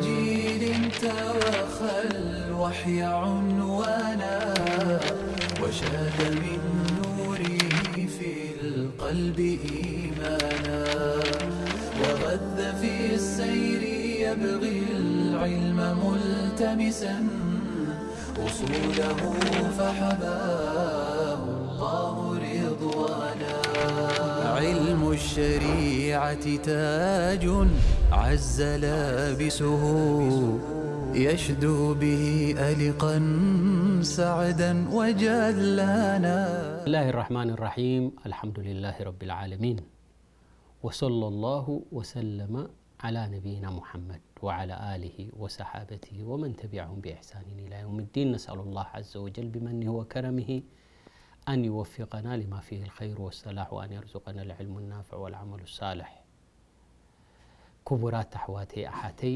جيل توخى الوحي عنوانا، وشاد من نوره في القلب إيمانا، وغذ في السير يبغي العلم ملتمسا، أصوله فحباه الله رضوانا. علم الشريعة تاج عز لابسه، يشدو به ألقا سعدا وجلانا. بسم الله الرحمن الرحيم. الحمد لله رب العالمين. وصلى الله وسلم على نبينا محمد وعلى آله وصحابته ومن تبعهم بإحسان إلى يوم الدين. نسأل الله عز وجل بمنه وكرمه أن يوفقنا لما فيه الخير والصلاح، وأن يرزقنا العلم النافع والعمل الصالح. ክቡራት ኣሕዋተይ ኣሓተይ፣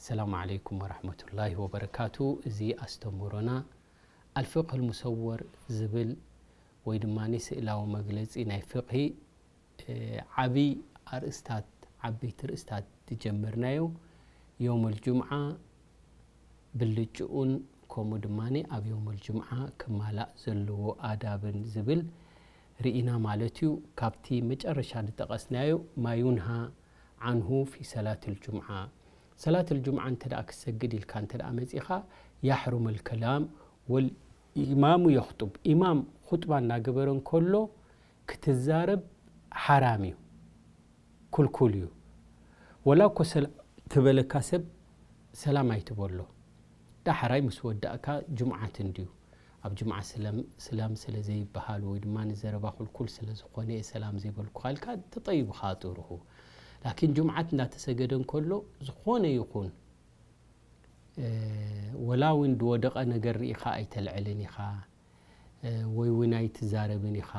ሰላም ዓለይኩም ወረሕመቱላሂ ወበረካቱ። እዚ ኣስተምህሮና ኣልፍቅህ ልሙሰወር ዝብል ወይ ድማ ስእላዊ መግለጺ ናይ ፍቅሂ፣ እ፣ ዓቢ ኣርእስታት፣ ዓበይቲ ርእስታት ዝጀመርናዮ፣ ዮመል ጁምዓ ብልጭኡን ከምኡ ድማ ኣብ ዮመል ጁምዓ ክማላእ ዘለዎ ኣዳብን ዝብል ርኢና ማለት እዩ። ካብቲ መጨረሻ ዝጠቐስናዮ፣ ማ ዩንሃ ዓንሁ ፊ ሰላትል ጁምዓ፣ ሰላትል ጁምዓ እንተ ደኣ ክትሰግድ ኢልካ እንተ ደኣ መጺኻ፣ ያሕሩመል ከላም ወል ኢማሙ የኽጡብ፣ ኢማም ኹጥባ እናገበረ እንከሎ ክትዛረብ ሓራም እዩ፣ ክልኩል እዩ። ወላ እኮ ሰላም ትበለካ ሰብ ሰላም ኣይትበሎ። ዳሕራይ ምስ ወዳእካ ጁምዓት እንድዩ። ኣብ ጁምዓ ስለም፣ ስላም ስለ ዘይበሃል ወይ ድማ ንዘረባ ክልኩል ስለ ዝኾነ እየ ሰላም ዘይበልኩኻ ኢልካ ተጠይብኻ ጥርሁ። ላኪን ጁምዓት እንዳተሰገደ እንከሎ ዝኾነ ይኹን፣ እ፣ ወላ እውን ዝወደቐ ነገር ርኢኻ ኣይተልዕልን ኢኻ፣ እ፣ ወይ እውን ኣይትዛረብን ኢኻ።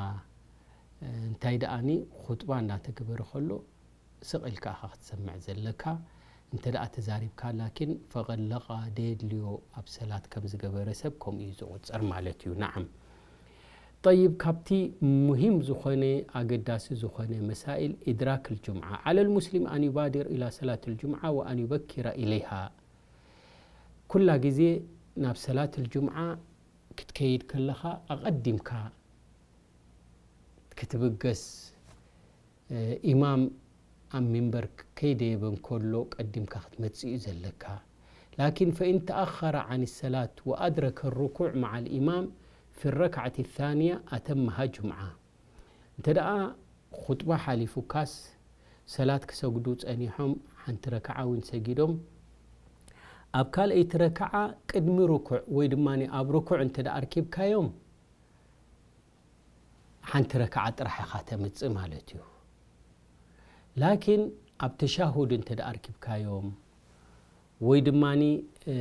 እ፣ እንታይ ደኣኒ፣ ኹጥባ እንዳተገበረ ከሎ ስቕ ኢልካ ኢኻ ክትሰምዕ ዘለካ። እንተ ደኣ ተዛሪብካ ላኪን፣ ፈቐድ ለቓ፣ ደየድልዮ ኣብ ሰላት ከም ዝገበረ ሰብ ከምኡ እዩ ዝቑጸር ማለት እዩ። ነዓም። ጠይብ፣ ካብቲ ሙሂም ዝኾነ፣ ኣገዳሲ ዝኾነ መሳኢል፣ ኢድራክ ልጁምዓ። ዓለ ልሙስሊም ኣን ዩባድር ኢላ ሰላት ልጁምዓ ወኣን ዩበኪረ ኢለይሃ። ኩላ ግዜ ናብ ሰላት ልጁምዓ ክትከይድ ከለኻ ኣቐዲምካ ክትብገስ፣ እ፣ ኢማም ኣብ ሚንበር ከይደየበ እንከሎ ቀዲምካ ክትመጽእ እዩ ዘለካ። ላኪን ፈኢን ተኣኸረ ዓን ሰላት ወኣድረከ ርኩዕ መዓል ኢማም ፊ ረክዓት ታንያ ኣተመሃ ጁምዓ። እንተ ደኣ ኹጥባ ሓሊፉካስ፣ ሰላት ክሰግዱ ጸኒሖም፣ ሓንቲ ረክዓ እውን ሰጊዶም፣ ኣብ ካልኣይቲ ረክዓ ቅድሚ ርኩዕ ወይ ድማ ኣብ ርኩዕ እንተ ደኣ ኣርኪብካዮም፣ ሓንቲ ረክዓ ጥራሕ ኢኻ ተምጽእ ማለት እዩ። ላኪን ኣብ ተሻሁድ እንተ ደኣ ኣርኪብካዮም፣ ወይ ድማ፣ እ፣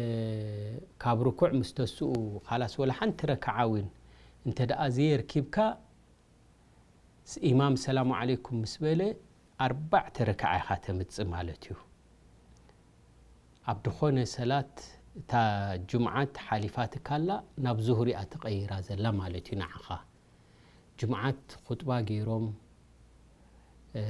ካብ ርኩዕ ምስ ተስኡ፣ ኻላስ ወላ ሓንቲ ረክዓ እውን እንተ ደኣ ዘየርኪብካ፣ ስ-፣ ኢማም ሰላሙ ዓለይኩም ምስ በለ፣ ኣርባዕተ ረክዓ ኢኻ ተምጽእ ማለት እዩ። ኣብ ዝኾነ ሰላት እታ ጁምዓት ሓሊፋትካ ኣላ፣ ናብ ዙሁር እያ ተቐይራ ዘላ ማለት እዩ ንዓኻ። ጁምዓት ኹጥባ ገይሮም፣ እ፣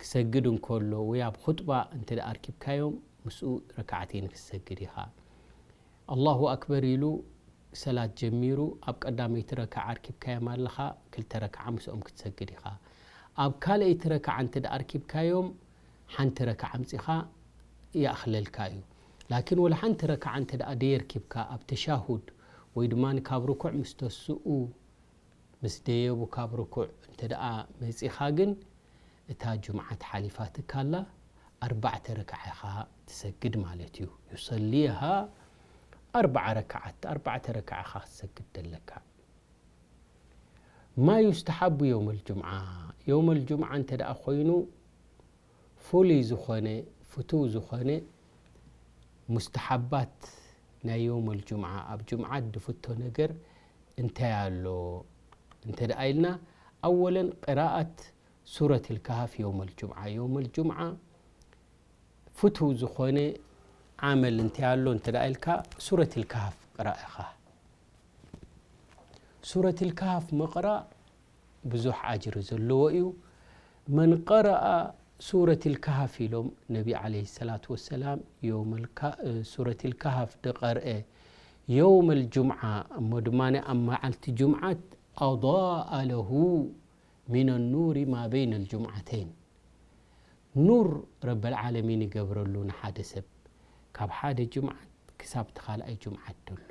ክሰግድ እንከሎ ወይ ኣብ ኹጥባ እንተ ደኣ ኣርኪብካዮም፣ ምስኡ ረክዓተይን ክትሰግድ ኢኻ። ኣላሁ ኣክበር ኢሉ ሰላት ጀሚሩ፣ ኣብ ቀዳመይቲ ረክዓ ኣርኪብካዮም ኣለኻ፣ ክልተ ረክዓ ምስኦም ክትሰግድ ኢኻ። ኣብ ካልኣይቲ ረክዓ እንተ ደኣ ኣርኪብካዮም፣ ሓንቲ ረክዓ ኣምጺኻ ይኣኽለልካ እዩ። ላኪን ወላ ሓንቲ ረክዓ እንተ ደኣ ደየርኪብካ፣ ኣብ ተሻሁድ ወይ ድማ ካብ ርኩዕ ምስ ተስኡ፣ ምስ ደየቡ ካብ ርኩዕ እንተ ደኣ መጺኻ ግን፣ እታ ጁምዓት ሓሊፋትካ ኣላ፣ ኣርባዕተ ረክዓ ኢኻ ትሰግድ ማለት እዩ። ዩሰሊሃ ኣርባዓ ረክዓት፣ ኣርባዕተ ረክዓ ኢኻ ክትሰግድ ዘለካ። ማ ዩስተሓቡ የውመል ጁምዓ፣ የውመል ጁምዓ እንተ ደኣ ኮይኑ፣ ፍሉይ ዝኾነ፣ ፍቱው ዝኾነ ሙስተሓባት ናይ የውመል ጁምዓ፣ ኣብ ጁምዓ ድፍቶ ነገር እንታይ ኣሎ እንተ ደኣ ኢልና፣ ኣወለን ቅራኣት ሱረት ልካሃፍ የውመል ጁምዓ። የውመል ጁምዓ ፍቱው ዝኾነ ዓመል እንታይ ኣሎ እንተ ደኣ ኢልካ፣ ሱረት ልካሃፍ ቅራእ ኢኻ። ሱረት ልካሃፍ ምቕራእ ብዙሕ ኣጅሪ ዘለዎ እዩ። መን ቀረኣ ሱረት ልካሃፍ ኢሎም ነቢ ዓለይሂ ሰላቱ ወሰላም፣ ዮመል ካ-፣ ሱረት ልካሃፍ ድቐርአ የውመል ጁምዓ፣ እሞ ድማ ኣብ መዓልቲ ጁምዓት፣ ኣضاء له من النور ما بين الجمعتين። ኑር ረበል ዓለሚን ይገብረሉ ንሓደ ሰብ፣ ካብ ሓደ ጁምዓት ክሳብ እቲ ካልኣይ ጁምዓት ደሎ።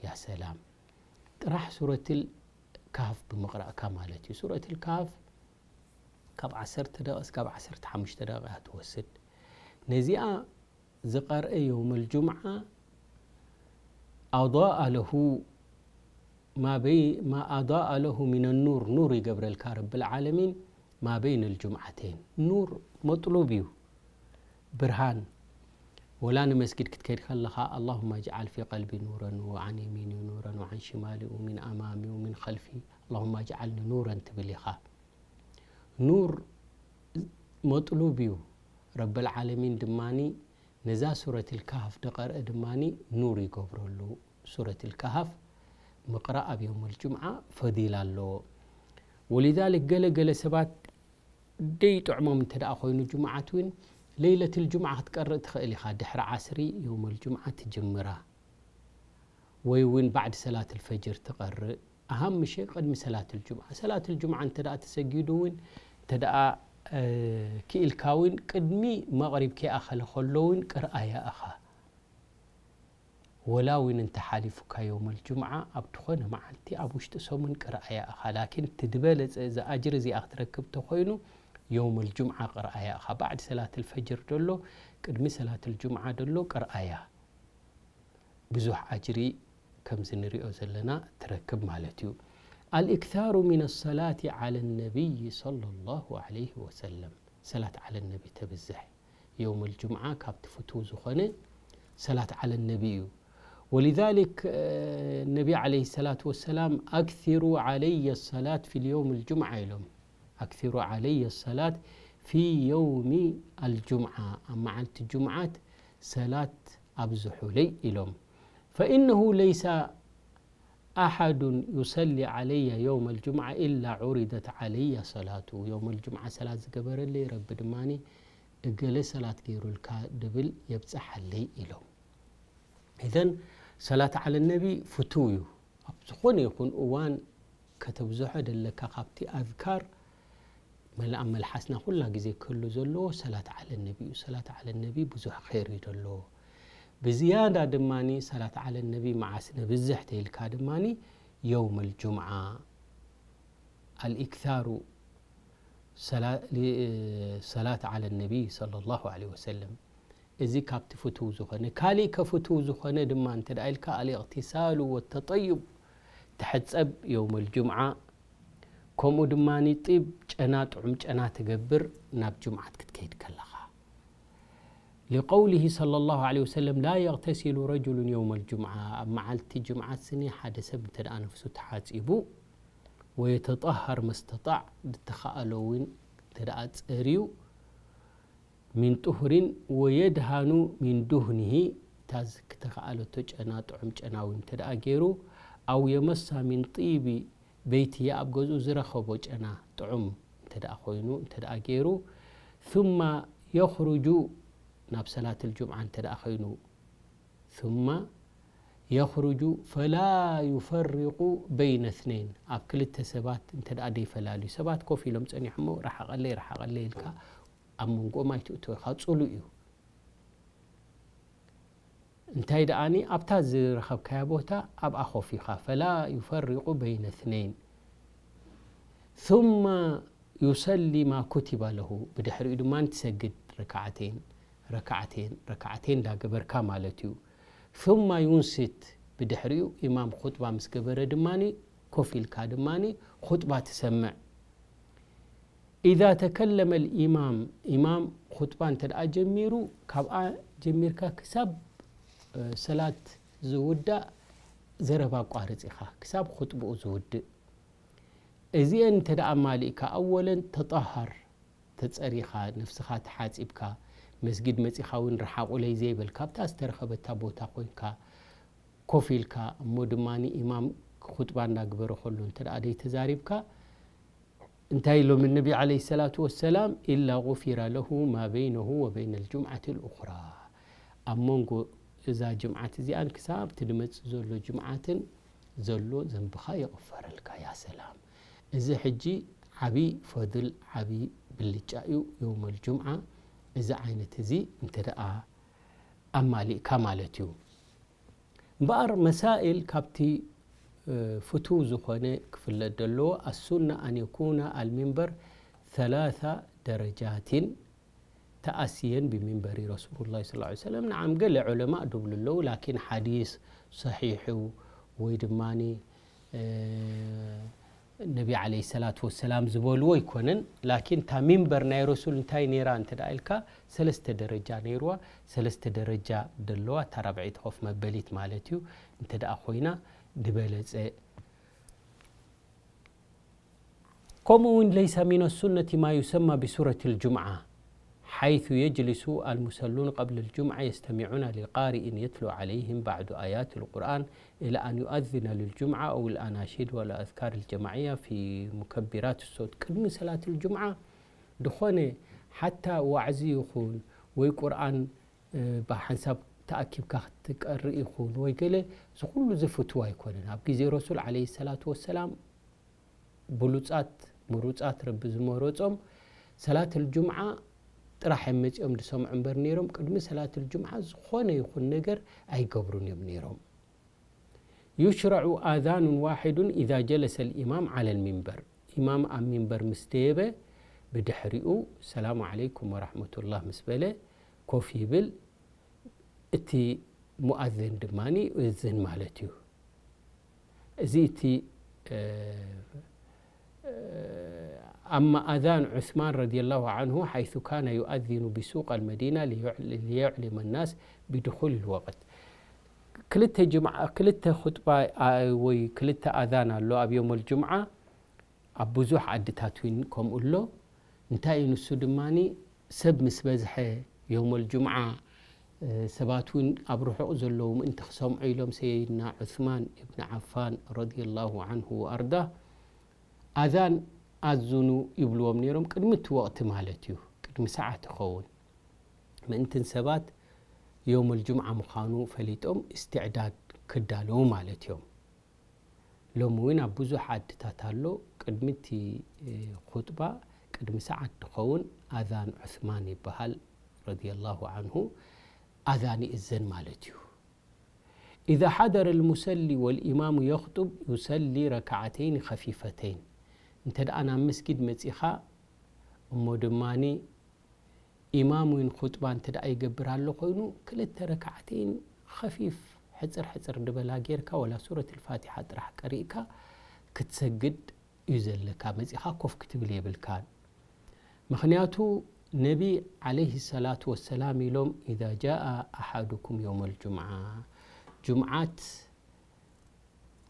ያ ሰላም። ጥራሕ ሱረትል ካህፍ ብምቕራእካ ማለት እዩ። ሱረትል ካህፍ ካብ ዓሰርተ ደቂቕ እስካብ ዓሰርተ ሓሙሽተ ደቂቕ እያ ትወስድ። ነዚኣ ዝቐርአ የውመል ጁምዓ፣ ኣضاء له ما بي-، ما أضاء له من النور، ኑር ይገብረልካ ረብል ዓለሚን، ما بين الجمعتين። ኑር መጥሉብ እዩ፣ ብርሃን። ወላ ንመስጊድ ክትከይድ ከለኻ፣ اللهم اجعل في قلبي نورا وعن يميني نورا وعن شمالي ومن أمامي ومن خلفي، اللهم اجعلني نورا ትብል ኢኻ። ኑር መጥሉብ እዩ። ረብል ዓለሚን ድማኒ ነዛ ሱረትል ካህፍ ድቐርአ ድማኒ ኑር ይገብረሉ። ሱረትል ካህፍ ምቕራእ ኣብ የውመል ጁምዓ ፈዲላ ኣለዎ። ወሊዛሊክ ገለ ገለ ሰባት ደይጥዕሞም እንተ ደኣ ኮይኑ ጁምዓት እውን ለይለትል ጁምዓ ክትቀርእ ትኽእል ኢኻ። ድሕሪ ዓስሪ የውመል ጁምዓ ትጅምራ። ወይ እውን ባዕድ ሰላትል ፈጅር ትቐርእ። ኣሃም ምሸ ቅድሚ ሰላትል ጁምዓ። ሰላትል ጁምዓ እንተ ደኣ ተሰጊዱ እውን እንተ ደኣ፣ እ፣ ክኢልካ እውን ቅድሚ መቕሪብ ከይኣኸለ ከሎ እውን ቅርኣያ ኢኻ። ወላ እውን እንተ ሓሊፉካ የውመል ጁምዓ ኣብ ዝኾነ መዓልቲ ኣብ ውሽጢ ሰሙን ቅርኣያ ኢኻ። ላኪን እቲ ዝበለጸ እዚ ኣጅሪ እዚኣ ክትረክብ ተኾይኑ የውመል ጁምዓ ቅርኣያ ኢኻ። ባዕድ ሰላትል ፈጅር ደሎ፣ ቅድሚ ሰላትል ጁምዓ ደሎ ቅርኣያ። ብዙሕ ኣጅሪ ከምዚ ንሪኦ ዘለና ትረክብ ማለት እዩ። الإكثار من الصلاة على النبي صلى الله عليه وسلم። ሰላት ዓለ ነቢ ተብዝሕ። የውመል ጁምዓ ካብቲ ፍቱው ዝኾነ ሰላት ዓለ ነቢ እዩ። ወሊዛሊክ፣ እ፣ ነቢ ዓለይሂ ሰላቱ ወሰላም፣ أكثروا علي الصلاة في اليوم الجمعة ኢሎም። أكثروا علي الصلاة في يوم الجمعة፣ ኣብ መዓልቲ ጁምዓት ሰላት ኣብዝሑለይ ኢሎም። فإنه ليس أحد يصلي علي يوم الجمعة إلا عرضت علي صلاته። የውመል ጁምዓ ሰላት ዝገበረለይ ረቢ ድማኒ እገለ ሰላት ገይሩልካ ድብል የብጽሓለይ ኢሎም። ኢዘን ሰላት ዓለ ነቢ ፍቱው እዩ። ኣብ ዝኾነ ይኹን እዋን ከተብዝሖ ደለካ ካብቲ ኣዝካር መላእ መልሓስና ኩላ ግዜ ክህሉ ዘለዎ ሰላት ዓለ ነቢ እዩ። ሰላት ዓለ ነቢ ብዙሕ ኸይር እዩ ዘለዎ። ብዝያዳ ድማኒ ሰላት ዓለ ነቢ መዓስ ነብዝሕ ተይልካ ድማኒ የውመል ጁምዓ። الإكثار صلا-، ل-، صلاة على النبي صلى الله عليه وسلم። እዚ ካብቲ ፍቱው ዝኾነ። ካሊእ ከፍቱው ዝኾነ ድማ እንተ ደኣ ኢልካ፣ الاغتسال والتطيب፣ ትሕጸብ የውመል ጁምዓ፣ ከምኡ ድማ ጢብ ጨና፣ ጥዑም ጨና ትገብር ናብ ጁምዓት ክትከይድ ከለኻ። لقوله صلى الله عليه وسلم، لا يغتسل رجل يوم الجمعة، ኣብ መዓልቲ ጁምዓት ስኒ ሓደ ሰብ እንተ ደኣ ነፍሱ ተሓጺቡ፣ ويتطهر ما استطاع፣ ዝተኻእሎ እውን እንተ ደኣ ጸርዩ፣ من طهر ويدهن من دهنه، እታ ዝተኻእለቶ ጨና፣ ጥዑም ጨና እውን እንተ ደኣ ገይሩ፣ أو يمس من طيب بيته، ኣብ ገዝኡ ዝረኸቦ ጨና ጥዑም እንተ ደኣ ኮይኑ፣ እንተ ደኣ ገይሩ፣ ثم يخرج، ናብ ሰላትል ጁምዓ እንተ ደኣ ኮይኑ፣ ثم يخرج فلا يفرق بين اثنين، ኣብ ክልተ ሰባት እንተ ደኣ ደይፈላልዩ፣ ሰባት ኮፍ ኢሎም ጸኒሖሞ፣ ረሓቐለይ፣ ረሓቐለይ ኢልካ ኣብ መንጎኦም ኣይትእትዎ ኢኻ፣ ጽሉእ እዩ። እንታይ ደኣኒ ኣብታ ዝረኸብካያ ቦታ ኣብኣ ኮፍ ኢኻ። فلا يفرق بين اثنين ثم يصلي ما كتب له، ብድሕሪኡ ድማ ትሰግድ ረካዓተይን ረካዓተይን ረካዓተይን እንዳገበርካ ማለት እዩ። ثم ينصت، ብድሕሪኡ ኢማም ኹጥባ ምስ ገበረ ድማ ኮፍ ኢልካ ድማ ኹጥባ ትሰምዕ። إذا تكلم الإمام، ኢማም ኹጥባ እንተ ደኣ ጀሚሩ፣ ካብኣ ጀሚርካ ክሳብ፣ እ፣ ሰላት ዝውዳእ ዘረባ ኣቋርጽ ኢኻ፣ ክሳብ ኹጥብኡ ዝውድእ። እዚኤን እንተ ደኣ ኣማሊእካ፣ ኣወለን ተጠሃር፣ ተጸሪኻ፣ ነፍስኻ ተሓጺብካ፣ መስጊድ መጺኻ እውን ረሓቑለይ ዘይበልካ፣ ኣብታ ዝተረኸበታ ቦታ ኮይንካ፣ ኮፍ ኢልካ፣ እሞ ድማ ኢማም ኹጥባ እንዳግበረ ከሎ እንተ ደኣ ደይተዛሪብካ፣ እንታይ ኢሎም ነቢ ዓለይሂ ሰላቱ ወሰላም? "ኢላ ጉፊረ ለሁ ማ በይነሁ ወበይነ ልጁምዓት ልኡኽራ"፣ ኣብ መንጎ እዛ ጅምዓት እዚኣን ክሳብ እቲ ድመጽእ ዘሎ ጅምዓትን ዘሎ ዘንብኻ ይቕፈረልካ። ያ ሰላም! እዚ ሕጂ ዓቢ ፈድል፣ ዓቢ ብልጫ እዩ። የውመል ጁምዓ እዚ ዓይነት እዚ እንተ ደኣ ኣማሊእካ ማለት እዩ። እምበኣር መሳኢል ካብቲ፣ እ፣ ፍቱው ዝኾነ ክፍለጥ ዘለዎ፣ ኣሱና ኣን የኩነ ኣልሚንበር ሰላሳ ደረጃትን ተኣስየን ብሚንበሪ ረሱሉላህ ሰለላሁ ዐለይሂ ወሰለም። ነዓም፣ ገለ ዑለማእ ድብሉ ኣለዉ፣ ላኪን ሓዲስ ሰሒሑ ወይ ድማኒ፣ እ፣ ነቢ ዓለይሂ ሰላቱ ወሰላም ዝበልዎ ኣይኮነን። ላኪን እታ ሚንበር ናይ ረሱል እንታይ ነይራ እንተ ደኣ ኢልካ፣ ሰለስተ ደረጃ ነይርዋ። ሰለስተ ደረጃ ደለዋ፣ እታ ራብዐይቲ ኮፍ መበሊት ማለት እዩ። እንተ ደኣ ኮይና፣ ዝበለጸ። ከምኡ እውን፣ ለይሰ ሚነ ሱነቲ ማ ዩሰማ ብሱረት ልጁምዓ፣ ሓይሱ የጅሊሱ ኣልሙሰሉን ቀብለ ልጁምዓ የስተሚዑና ሊቃሪእን የትሉ ዓለይህም ባዕዱ ኣያት ልቁርኣን ኢላ ኣን ዩኣዝነ ልልጁምዓ ኣው ልኣናሺድ ወልኣዝካር ልጀማዕያ ፊ ሙከቢራት ሶት። ቅድሚ ሰላት ልጁምዓ ድኾነ ሓታ ዋዕዚ ይኹን ወይ ቁርኣን፣ እ፣ ብሓንሳብ ተኣኪብካ ክትቀርእ ይኹን ወይ ገለ፣ እዚ ኩሉ ዝፍትው ኣይኮነን። ኣብ ግዜ ረሱል ዓለይሂ ሰላቱ ወሰላም ብሉጻት፣ ምሩጻት፣ ረቢ ዝመረጾም ሰላት ልጁምዓ ጥራሕ እዮም መጺኦም ዝሰምዑ እምበር ነይሮም፣ ቅድሚ ሰላት ልጁምዓ ዝኾነ ይኹን ነገር ኣይገብሩን እዮም ነይሮም። ዩሽረዑ ኣዛኑን ዋሒዱን ኢዛ ጀለሰ ልኢማም ዓለ ልሚንበር። ኢማም ኣብ ሚንበር ምስ ደየበ፣ ብድሕሪኡ ሰላሙ ዓለይኩም ወራሕመቱላህ ምስ በለ ኮፍ ይብል። እቲ ሙኣዝን ድማ ይእዝን ማለት እዩ። እዚ እቲ፣ እ፣ እ፣ ኣማ ኣዛን ዑስማን ረዲየላሁ ዓንሁ ሓይሱ ካነ ዩኣዚኑ ብሱቅ ኣልመዲና ሊዩዕ-፣ ሊዩዕሊመ ናስ ብድኹል ልወቅት። ክልተ ጅምዓ፣ ክልተ ኹጥባ፣ ኣ፣ ወይ ክልተ ኣዛን ኣሎ ኣብ የውመል ጅምዓ። ኣብ ብዙሕ ዓድታት እውን ከምኡ ኣሎ። እንታይ እዩ ንሱ ድማኒ? ሰብ ምስ በዝሐ የውመል ጁምዓ፣ እ፣ ሰባት እውን ኣብ ርሑቕ ዘለዉ ምእንቲ ክሰምዑ ኢሎም ሰይድና ዑስማን እብን ዓፋን ረዲየላሁ ዓንሁ ወኣርዳ ኣዛን ኣዝኑ ይብልዎም ነይሮም። ቅድሚ እቲ ወቕቲ ማለት እዩ፣ ቅድሚ ሰዓት ይኸውን። ምእንትን ሰባት የውመል ጁምዓ ምዃኑ ፈሊጦም እስትዕዳድ ክዳለዉ ማለት እዮም። ሎሚ እውን ኣብ ብዙሕ ዓድታት ኣሎ። ቅድሚ እቲ፣ እ፣ ኹጥባ ቅድሚ ሰዓት ዝኸውን ኣዛን ዑስማን ይበሃል፣ ረዲየላሁ ዓንሁ፣ ኣዛን ይእዘን ማለት እዩ። ኢዛ ሓደረ ልሙሰሊ ወልኢማሙ የኽጡብ ዩሰሊ ረክዓተይን ኸፊፈተይን። እንተ ደኣ ናብ መስጊድ መጺኻ እሞ ድማኒ ኢማም እውን ኹጥባ እንተ ደኣ ይገብር ኣሎ ኮይኑ፣ ክልተ ረክዓተይን ኸፊፍ፣ ሕጽር ሕጽር ዝበላ ጌርካ፣ ወላ ሱረት ልፋቲሓ ጥራሕ ቀሪእካ ክትሰግድ እዩ ዘለካ። መጺኻ ኮፍ ክትብል የብልካን። ምኽንያቱ፣ ነቢ ዓለይሂ ሰላቱ ወሰላም ኢሎም፣ "ኢዛ ጃአ ኣሓዱኩም የውመል ጁምዓ"፣ ጁምዓት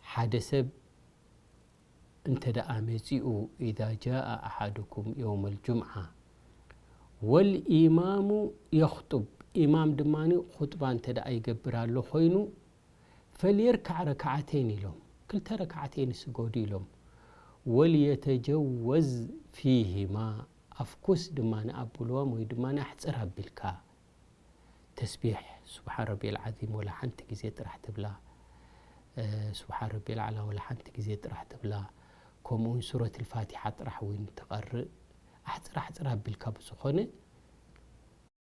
ሓደ ሰብ እንተ ደኣ መጺኡ፣ ኢዛ ጃአ ኣሓዱኩም የውመል ጁምዓ ወልኢማሙ የኽጡብ፣ ኢማም ድማ ኹጥባ እንተ ደኣ ይገብር ኣሎ ኮይኑ፣ ፈልየርካዕ ረክዓተይን ኢሎም፣ ክልተ ረክዓተይን ስገዱ ኢሎም፣ ወልየተጀወዝ ፊሂማ፣ ኣፍኩስ ድማ ኣብልዎም ወይ ድማ ኣሕጽር ኣቢልካ። ተስቢሕ ስብሓን ረቢየል ዓዚም ወላ ሓንቲ ግዜ ጥራሕ ትብላ፣ እ፣ ስብሓን ረቢየል ኣዕላ ወላ ሓንቲ ግዜ ጥራሕ ትብላ፣ ከምኡውን ሱረት ልፋቲሓ ጥራሕ እውን ትቐርእ። ኣሕጽር ኣሕጽር ኣቢልካ ብዝኾነ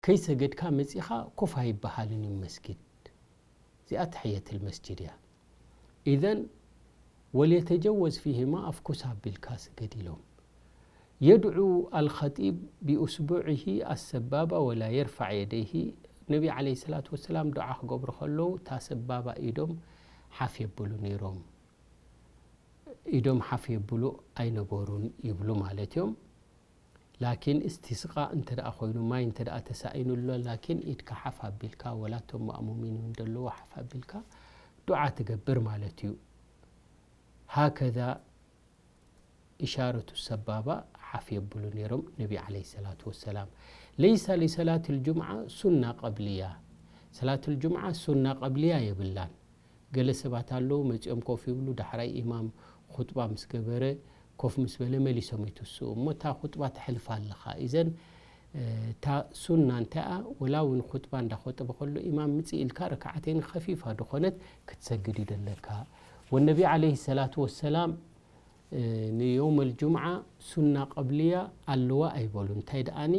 ከይሰገድካ መጺኻ ኮፍ ኣይበሃልን እዩ መስጊድ። እዚኣ ተሕየት ልመስጅድ እያ። ኢዘን ወልየተጀወዝ ፊሂማ፣ ኣፍኩስ ኣቢልካ ስገድ ኢሎም። የድዑ ኣልኸጢብ ብኡስቡዒሂ ኣሰባባ ወላ የርፋዕ የደይሂ። ነቢ ዓለይሂ ሰላቱ ወሰላም ዱዓ ክገብሩ ከለዉ እታ ሰባባ ኢዶም ሓፍ የብሉ ነይሮም። ኢዶም ሓፍ የብሉ ኣይነበሩን ይብሉ ማለት እዮም። ላኪን እስቲስቃ እንተ ደኣ ኮይኑ፣ ማይ እንተ ደኣ ተሳኢኑ ኣሎ፣ ላኪን ኢድካ ሓፍ ኣቢልካ፣ ወላ እቶም ማእሙሚን እውን ደለዎ ሓፍ ኣቢልካ ዱዓ ትገብር ማለት እዩ። ሃከዛ ኢሻረቱ ሰባባ ሓፍ የብሉ ነይሮም ነቢ ዓለይሂ ሰላቱ ወሰላም። ለይሳ ሊሰላት ልጁምዓ ሱና ቀብልያ። ሰላት ልጁምዓ ሱና ቀብልያ የብላን። ገለ ሰባት ኣለዉ፣ መጺኦም ኮፍ ይብሉ፣ ዳሕራይ ኢማም ኹጥባ ምስ ገበረ፣ ኮፍ ምስ በለ መሊሶም ይትስኡ እሞ እታ ኹጥባ ተሕልፋ ኣለኻ። ኢዘን እታ ሱና እንታይ እያ? ወላ እውን ኹጥባ እንዳኾጠበ ከሎ ኢማም ምጽእ ኢልካ ረክዓተይን ኸፊፋ ድኾነት ክትሰግድ እዩ ደለካ። ወነቢ ዓለይሂ ሰላቱ ወሰላም ንየውመል ጁምዓ ሱና ቀብልያ ኣለዋ ኣይበሉ። እንታይ ደኣኒ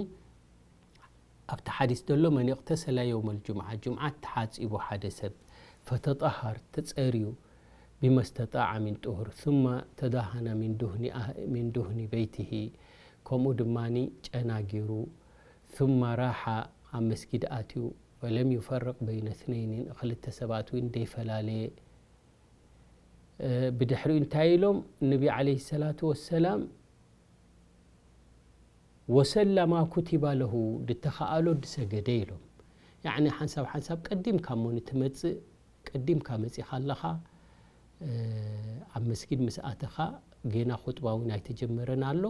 ኣብቲ ሓዲስ ዘሎ መን እቕተሰላ የውመል ጁምዓ፣ ጁምዓ ተሓጺቡ ሓደ ሰብ ፈተጠሃር ተጸርዩ ቢመስተጣዓ ሚን ጡሁር ثم ተዳሃነ ሚን ዱህኒ በይትሂ ከምኡ ድማኒ ጨና ጌሩ ثم ራሓ ኣብ መስጊድ ኣትዩ ወለም ዩፈርቕ በይነ ስነይኒ ንኽልተ ሰባት እውን ደይፈላለየ ብድሕሪኡ እንታይ ኢሎም ነቢ ዓለይሂ ሰላቱ ወሰላም ወሰላ ማ ኩቲባ ለሁ ድተኸኣሎ ድሰገደ ኢሎም። ያዕኒ ሓንሳብ ሓንሳብ ቀዲምካ እሞ ንትመጽእ ቀዲምካ መጺኻ ኣለኻ ኣብ መስጊድ ምስ ኣተኻ ጌና ኹጥባ እውን ኣይተጀመረን ኣሎ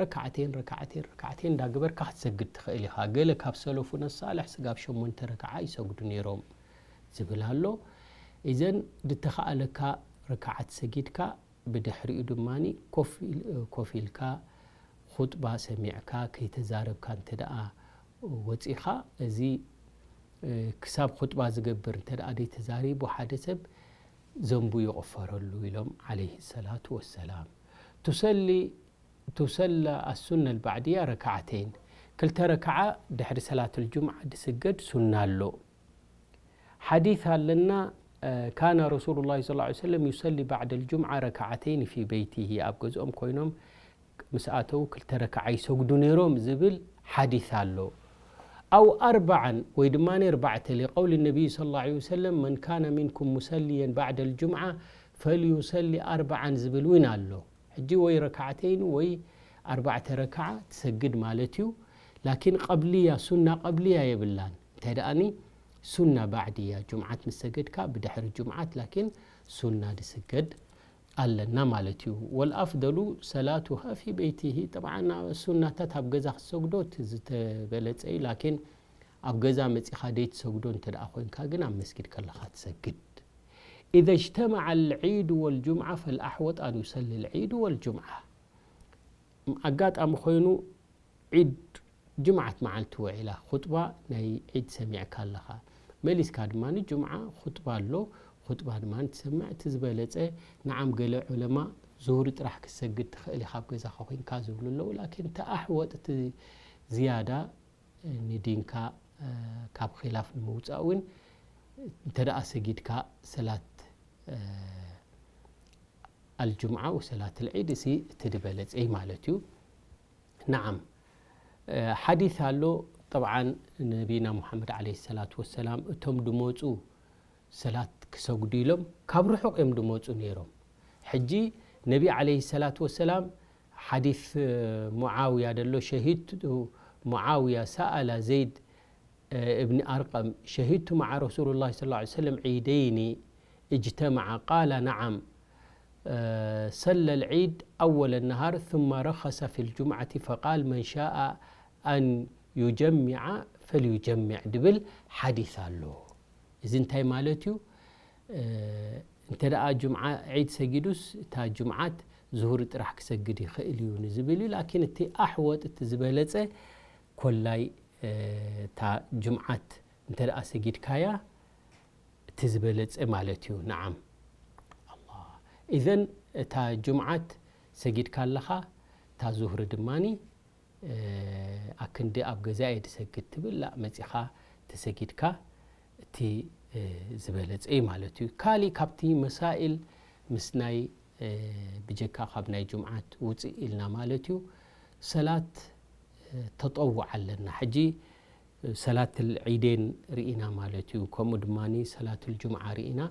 ረካዕቴን ረካዕቴን ረካዕቴን እንዳገበርካ ክትሰግድ ትኽእል ኢኻ። ገለ ካብ ሰለፉነ ሳልሕ ስጋብ ሸሞንተ ረካዓ ይሰግዱ ነይሮም ዝብል ኣሎ። ኢዘን ድተኸኣለካ ረካዓት ሰጊድካ ብድሕሪኡ ድማ ኮፍ ኢልካ ኹጥባ ሰሚዕካ ከይተዛረብካ እንተ ደኣ ወጺኻ፣ እዚ ክሳብ ኹጥባ ዝገብር እንተ ደኣ ደይተዛሪቡ ሓደ ሰብ ዘንቡ ይቕፈረሉ ኢሎም ዓለይሂ ሰላቱ ወሰላም። ቱሰሊ ቱሰላ ኣሱነ ልባዕድያ ረክዓተይን፣ ክልተ ረክዓ ድሕሪ ሰላት ልጁምዓ ድስገድ ሱና ኣሎ። ሓዲት ኣለና ካነ ረሱሉ ላ ስ ሰለም ዩሰሊ ባዕደ ልጁምዓ ረክዓተይን ፊ በይቲሂ፣ ኣብ ገዝኦም ኮይኖም ምስ ኣተው ክልተ ረክዓ ይሰግዱ ነይሮም ዝብል ሓዲት ኣሎ። ኣው ኣርባዓን ወይ ድማ ኣርባዕተ ሊቀውሊ ነቢይ ስ ላ ሰለም መን ካነ ሚንኩም ሙሰልየን ባዕደ ልጁምዓ ፈልዩሰሊ ኣርባዓን ዝብል እውን ኣሎ። ሕጂ ወይ ረክዓተይን ወይ ኣርባዕተ ረክዓ ትሰግድ ማለት እዩ። ላኪን ቀብልያ ሱና ቀብልያ የብላን። እንታይ ደኣኒ ሱና ባዕድያ ጁምዓት ምስ ሰገድካ ብድሕሪ ጁምዓት ላኪን ሱና ድስገድ ኣለና ማለት እዩ። ወልኣፍደሉ ሰላቱሃ ፊ በይቲሂ። ጠብዓን ሱናታት ኣብ ገዛ ክትሰግዶ እቲ ዝተበለጸ እዩ። ላኪን ኣብ ገዛ መጺኻ ደይትሰግዶ እንተ ደኣ ኮይንካ ግን ኣብ መስጊድ ከለኻ ትሰግድ። إذا اجتمع العيد والجمعة فالأحوط أن يصلي العيد والجمعة. ኣጋጣሚ ኮይኑ ዒድ ጅምዓት መዓልቲ ውዒላ ኹጥባ ናይ ዒድ ሰሚዕካ ኣለኻ። መሊስካ ድማ ጅምዓ ኹጥባ ኣሎ፣ ኹጥባ ድማ ትሰምዕ። እቲ ዝበለጸ ንዓም ገለ ዑለማ ዙሁሪ ጥራሕ ክትሰግድ ትኽእል ኢኻ ኣብ ገዛኻ ኮይንካ ዝብሉ ኣለዉ። ላኪን እቲ ኣሕወጥ እቲ ዝያዳ ንዲንካ ካብ ኺላፍ ንምውጻእ እውን እንተ ደኣ ሰጊድካ ሰላት ኣልጁምዓ ወሰላት ኣልዒድ እዚ እቲ ዝበለጸ እዩ ማለት እዩ። ነዓም ሓዲስ ኣሎ። ጠብዓን ነቢና ሙሓመድ ዓለይሂ ሰላቱ ወሰላም እቶም ድመጹ ሰላት ክሰግዱ ኢሎም ካብ ርሑቕ እዮም ድመጹ ነይሮም። ሕጂ ነቢ ዓለይሂ ሰላቱ ወሰላም ሓዲስ ሙዓውያ ደሎ ሸሂድቱ ሙዓውያ ሰኣላ ዘይድ እብኒ ኣርቀም ሸሂድቱ መዓ ረሱሉላህ ሰለላሁ ዐለይሂ ወሰለም ዒደይኒ እጅተመዓ ቃለ ነዓም ሰለ ልዒድ ኣወለ ነሃር ثم ረኸሰ ፊ ልጁምዓቲ ፈቃል መን ሻአ ኣን ዩጀሚዓ ፈልዩጀሚዕ ድብል ሓዲስ ኣሎ። እዚ እንታይ ማለት እዩ? እንተ ደኣ ጁምዓ ዒድ ሰጊዱስ እታ ጁምዓት ዙሁር ጥራሕ ክሰግድ ይኽእል እዩ ንዝብል እዩ። ላኪን እቲ ኣሕወጥ እቲ ዝበለጸ ኮላይ እታ ጁምዓት እንተ ደኣ ሰጊድካያ እቲ ዝበለጸ ማለት እዩ። ነዓም። ኣላ። ኢዘን እታ ጁምዓት ሰጊድካ ኣለኻ፣ እታ ዙህሪ ድማኒ ኣክንዲ ኣብ ገዛ እየ ድሰግድ ትብል፣ ላእ መጺኻ ተሰጊድካ እቲ ዝበለጸ እዩ ማለት እዩ። ካሊእ ካብቲ መሳኢል ምስ ናይ ብጀካ ካብ ናይ ጁምዓት ውጽእ ኢልና ማለት እዩ። ሰላት ተጠውዕ ኣለና። ሕጂ ሰላት ዒዴን ርኢና ማለት እዩ። ከምኡ ድማ ሰላት ጁምዓ ርኢና።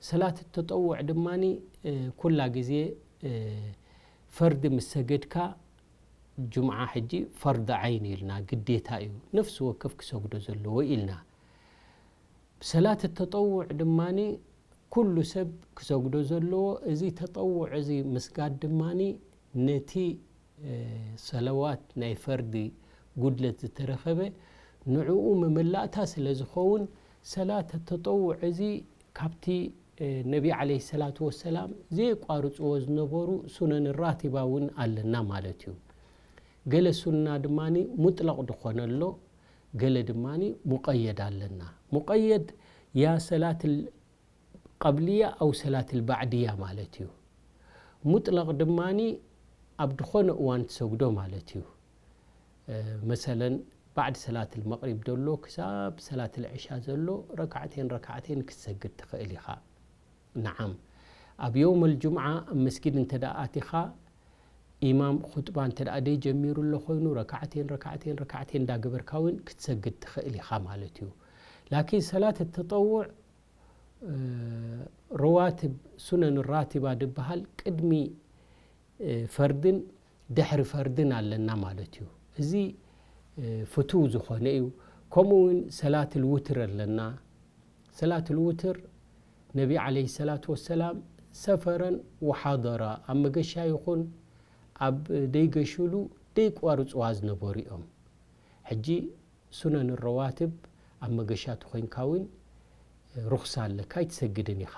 ሰላት ተጠውዕ ድማ ኩላ ግዜ ፈርዲ ምስ ሰገድካ ጁምዓ ሕጂ ፈርድ ዓይን ኢልና፣ ግዴታ እዩ፣ ነፍሲ ወከፍ ክሰግዶ ዘለዎ ኢልና። ሰላት ተጠውዕ ድማ ኩሉ ሰብ ክሰግዶ ዘለዎ፣ እዚ ተጠውዕ እዚ ምስጋድ ድማ ነቲ ሰለዋት ናይ ፈርዲ ጉድለት ዝተረኸበ ንዕኡ መመላእታ ስለ ዝኸውን፣ ሰላት ተጠውዕ እዚ ካብቲ ነቢ ዓለይሂ ሰላቱ ወሰላም ዘየቋርፅዎ ዝነበሩ ሱነን ራቲባ እውን ኣለና ማለት እዩ። ገለ ሱና ድማ ሙጥለቕ ዝኾነ ኣሎ፣ ገለ ድማ ሙቐየድ ኣለና። ሙቐየድ ያ ሰላት ቀብልያ ኣው ሰላት ባዕድያ ማለት እዩ። ሙጥለቕ ድማ ኣብ ዝኾነ እዋን ትሰግዶ ማለት እዩ። መሰለን ባዕድ ሰላት መቕሪብ ዘሎ ክሳብ ሰላት ዕሻ ዘሎ ረካዕቴን ረካዕቴን ክትሰግድ ትኽእል ኢኻ። ነዓም፣ ኣብ የውመል ጁምዓ ኣብ መስጊድ እንተ ደኣ ኣቲኻ፣ ኢማም ኹጥባ እንተ ደኣ ደይጀሚሩ ኣሎ ኮይኑ፣ ረካዕቴን ረካዕቴን ረካዕቴን እንዳገበርካ እውን ክትሰግድ ትኽእል ኢኻ ማለት እዩ። ላኪን ሰላት ተጠውዕ፣ ረዋትብ፣ ሱነን ራቲባ ድበሃል ቅድሚ ፈርድን ድሕሪ ፈርድን ኣለና ማለት እዩ። እዚ ፍቱው ዝኾነ እዩ። ከምኡ እውን ሰላት ልውትር ኣለና። ሰላት ልውትር ነቢ ዓለይሂ ሰላቱ ወሰላም ሰፈረን ወሓደራ፣ ኣብ መገሻ ይኹን ኣብ ደይገሽሉ ደይቋርፅዋ ዝነበሩ እዮም። ሕጂ ሱነን ረዋትብ ኣብ መገሻ ተኾይንካ እውን ሩኽሳ ኣለካ፣ ኣይትሰግድን ኢኻ።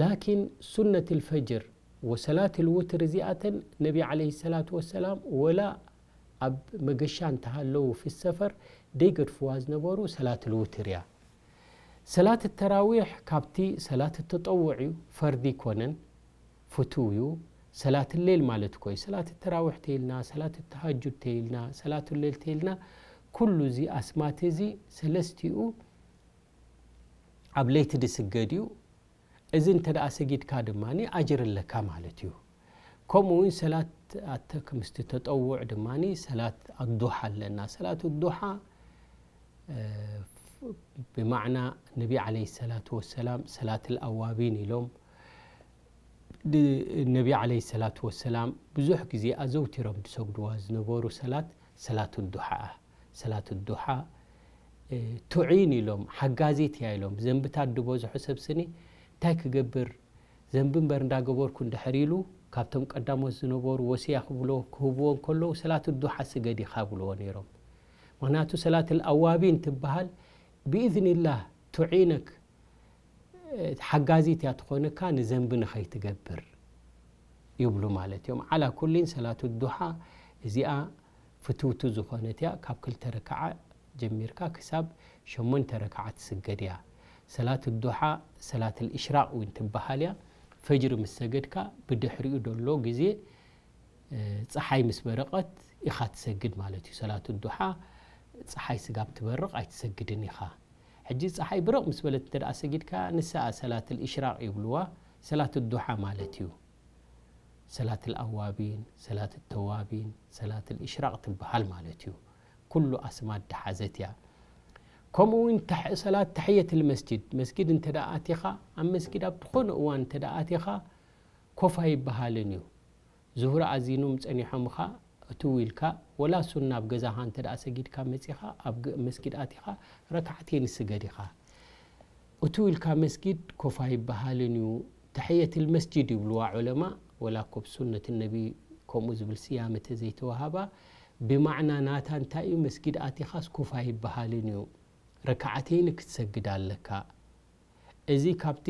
ላኪን ሱነት ልፈጅር ወሰላት ልውትር እዚኣተን ነቢ ዓለይሂ ሰላቱ ወሰላም ወላ ኣብ መገሻ እንተሃለዉ ፊ ሰፈር ደይገድፍዋ ዝነበሩ ሰላት ልውትር እያ። ሰላት ተራዊሕ ካብቲ ሰላት ተጠውዕ እዩ፣ ፈርዲ ይኮነን፣ ፍቱው እዩ። ሰላት ሌል ማለት እኮ እዩ። ሰላት ተራዊሕ ተይልና፣ ሰላት ተሃጁድ ተይልና፣ ሰላት ሌል ተይልና፣ ኩሉ እዚ ኣስማት እዚ ሰለስቲኡ ኣብ ለይቲ ዝስገድ እዩ። እዚ እንተ ደኣ ሰጊድካ ድማ ኣጅር ኣለካ ማለት እዩ። ከምኡ እውን ሰላት ኣተ-፣ ምስቲ ተጠውዕ ድማ ሰላት ኣዱሓ ኣለና። ሰላት ኣዱሓ፣ እ፣ ብማዕና ነቢ ዓለይሂ ሰላቱ ወሰላም ሰላት ኣዋቢን ኢሎም፣ ድ-፣ ነቢ ዓለይሂ ሰላቱ ወሰላም ብዙሕ ግዜ ኣዘውቲሮም ዝሰግድዋ ዝነበሩ ሰላት ሰላት ዱሓ እያ። ሰላት ዱሓ፣ እ፣ ቱዒን ኢሎም፣ ሓጋዚት እያ ኢሎም። ዘንብታት ዝበዝሖ ሰብ ስኒ እንታይ ክገብር፣ ዘንቢ እምበር እንዳገበርኩ እንድሕር ኢሉ፣ ካብቶም ቀዳሞት ዝነበሩ ወስያ ክብሎ፣ ክህብዎ እንከለዉ፣ ሰላት ዱሓ ስገድ ኢኻ ይብልዎ ነይሮም። ምኽንያቱ ሰላት ኣዋቢን ትበሃል፣ ብኢዝኒላህ ቱዒነክ፣ ሓጋዚት እያ ትኾነካ ንዘንቢ ንኸይትገብር ይብሉ ማለት እዮም። ዓላ ኩሊን ሰላት ዱሓ እዚኣ ፍትውቲ ዝኾነት እያ። ካብ ክልተ ረክዓ ጀሚርካ ክሳብ ሸሞንተ ረክዓ ትስገድ እያ። ሰላት ዱሓ ሰላት ልእሽራቅ እውን ትበሃል እያ። ፈጅሪ ምስ ሰገድካ ብድሕሪኡ ዘሎ ግዜ፣ እ፣ ፀሓይ ምስ በረቐት ኢኻ ትሰግድ ማለት እዩ። ሰላት ዱሓ ፀሓይ ስጋብ ትበርቕ ኣይትሰግድን ኢኻ። ሕጂ ፀሓይ ብርቕ ምስ በለት እንተ ደኣ ሰጊድካ፣ ንሳ ሰላት ልእሽራቅ ይብልዋ፣ ሰላት ዱሓ ማለት እዩ። ሰላት ኣዋቢን፣ ሰላት ተዋቢን፣ ሰላት ልእሽራቅ ትበሃል ማለት እዩ። ኩሉ ኣስማት ድሓዘት እያ። ከምኡ እውን ተሕ-፣ ሰላት ተሕየት ልመስጅድ፣ መስጊድ እንተ ደኣ ኣቲኻ፣ ኣብ መስጊድ ኣብ ዝኾነ እዋን እንተ ደኣ ኣቲኻ፣ ኮፍ ኣይበሃልን እዩ። ዙሁር ኣዚኖም ጸኒሖም ኢኻ እትው ኢልካ፣ ወላ ሱና ኣብ ገዛኻ እንተ ደኣ ሰጊድካ መጺኻ፣ ኣብ ገ-፣ መስጊድ ኣቲኻ ረክዓተይን ስገድ ኢኻ። እትው ኢልካ መስጊድ ኮፍ ኣይበሃልን እዩ። ተሕየትል መስጂድ ይብልዋ ዑለማ፣ ወላ እኮ ብሱነት ነቢ ከምኡ ዝብል ስያመ ተዘይተዋሃባ፣ ብማዕና ናታ እንታይ እዩ? መስጊድ ኣቲኻስ ኮፍ ኣይበሃልን እዩ። ረክዓተይን ክትሰግድ ኣለካ። እዚ ካብቲ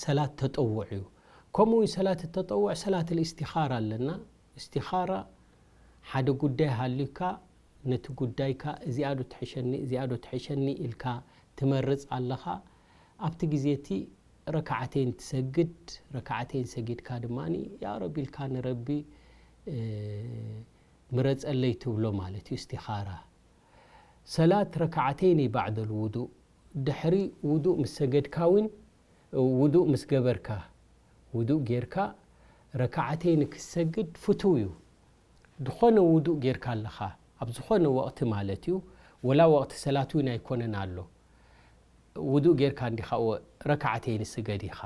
ሰላት ተጠውዕ እዩ። ከምኡ እውን ሰላት ተጠውዕ ሰላት እስትኻራ ኣለና። እስትኻራ ሓደ ጉዳይ ሃልዩካ፣ ነቲ ጉዳይካ እዚኣ ዶ ትሕሸኒ፣ እዚኣ ዶ ትሕሸኒ ኢልካ ትመርጽ ኣለኻ። ኣብቲ ግዜ እቲ ረክዓተይን ትሰግድ፣ ረክዓተይን ሰጊድካ ድማ ያ ረቢ ኢልካ ንረቢ፣ እ፣ ምረጸለይ ትብሎ ማለት እዩ እስትኻራ። ሰላት ረክዓተይን ባዕደል ውዱእ፣ ድሕሪ ውዱእ ምስ ሰገድካ እውን፣ ውዱእ ምስ ገበርካ፣ ውዱእ ጌርካ ረክዓተይን ክትሰግድ ፍቱው እዩ። ዝኾነ ውዱእ ጌርካ ኣለኻ፣ ኣብ ዝኾነ ወቕቲ ማለት እዩ፣ ወላ ወቕቲ ሰላት እውን ኣይኮነን ኣሎ፣ ውዱእ ጌርካ እንዲኻ ወ-፣ ረክዓተይን ስገድ ኢኻ።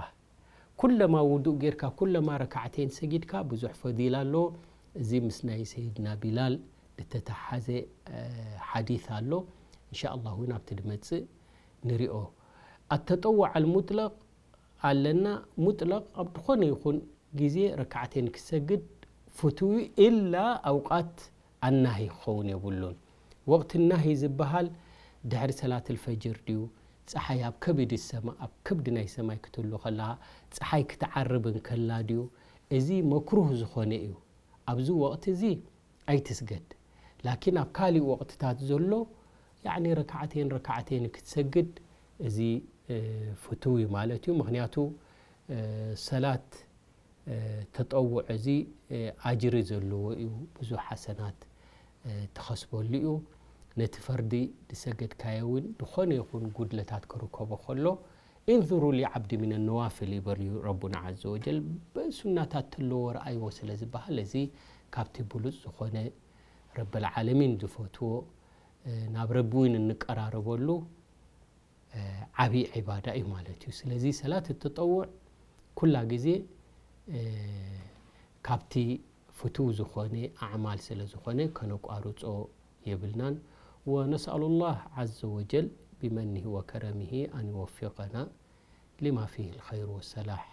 ኩለማ ውዱእ ጌርካ፣ ኩለማ ረክዓተይን ሰጊድካ ብዙሕ ፈዲላ ኣለዎ። እዚ ምስ ናይ ሰይድና ቢላል ዝተተሓሓዘ፣ እ፣ ሓዲስ ኣሎ። እንሻ ኣላህ እውን ኣብቲ ድመጽእ ንሪኦ። ኣተጠውዕ ኣልሙጥለቕ ኣለና። ሙጥለቕ ኣብ ዝኾነ ይኹን ግዜ ረክዓተይን ክሰግድ ፍቱው እዩ፣ ኢላ ኣውቃት ኣናሂ ክኸውን የብሉን። ወቕቲ ናሂ ዝበሃል ድሕሪ ሰላት ልፈጅር ድዩ፣ ጸሓይ ኣብ ከብዲ ሰማ ኣብ ከብዲ ናይ ሰማይ ክትህሉ ከላ ጸሓይ ክትዓርብ እንከላ ድዩ? እዚ መክሩህ ዝኾነ እዩ። ኣብዚ ወቕቲ እዚ ኣይትስገድ። ላኪን ኣብ ካሊእ ወቕትታት ዘሎ ያዕኒ ረካዕተይን ረካዕተይን ክትሰግድ እዚ ፍትው እዩ ማለት እዩ። ምክንያቱ ሰላት ተጠውዕ እዚ ኣጅሪ ዘለዎ እዩ። ብዙሕ ሓሰናት ትኸስበሉ እዩ። ነቲ ፈርዲ ዝሰገድካዮ እውን ዝኾነ ይኹን ጉድለታት ክርከቦ ከሎ፣ እንዙሩ ሊዓብዲ ሚነ ነዋፍል ይበል እዩ ረቡና ዓዘ ወጀል። ብሱናታት ተለዎ ረኣይዎ ስለ ዝበሃል፣ እዚ ካብቲ ብሉፅ ዝኾነ ረበል ዓለሚን ዝፈትዎ፣ ናብ ረቢ እውን እንቀራረበሉ ዓብዪ ዒባዳ እዩ ማለት እዩ። ስለዚ ሰላት ተጠውዕ ኩላ ግዜ ካብቲ ፍትው ዝኾነ ኣዕማል ስለ ዝኾነ ከነቋርጾ የብልናን። ونسأل الله عز وجل بمنه وكرمه أن يوفقنا لما فيه الخير والصلاح،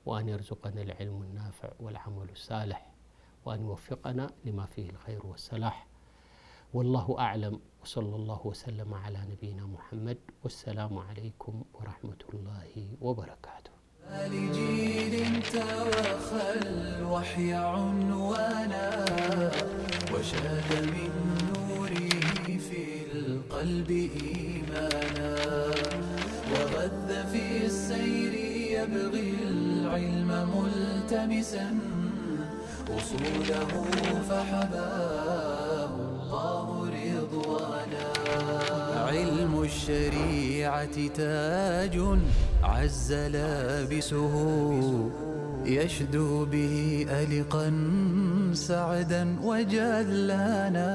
وأن يرزقنا العلم النافع والعمل الصالح، وأن يوفقنا لما فيه الخير والصلاح. والله أعلم، وصلى الله وسلم على نبينا محمد، والسلام عليكم ورحمة الله وبركاته. لجيل توخى الوحي عنوانا، وشاد من نوره في القلب إيمانا، وغذ في السير يبغي العلم ملتمسا، أصوله فحباه الله رضوانا. علم الشريعة تاج عز لابسه، يشدو به ألقا سعدا وجلانا.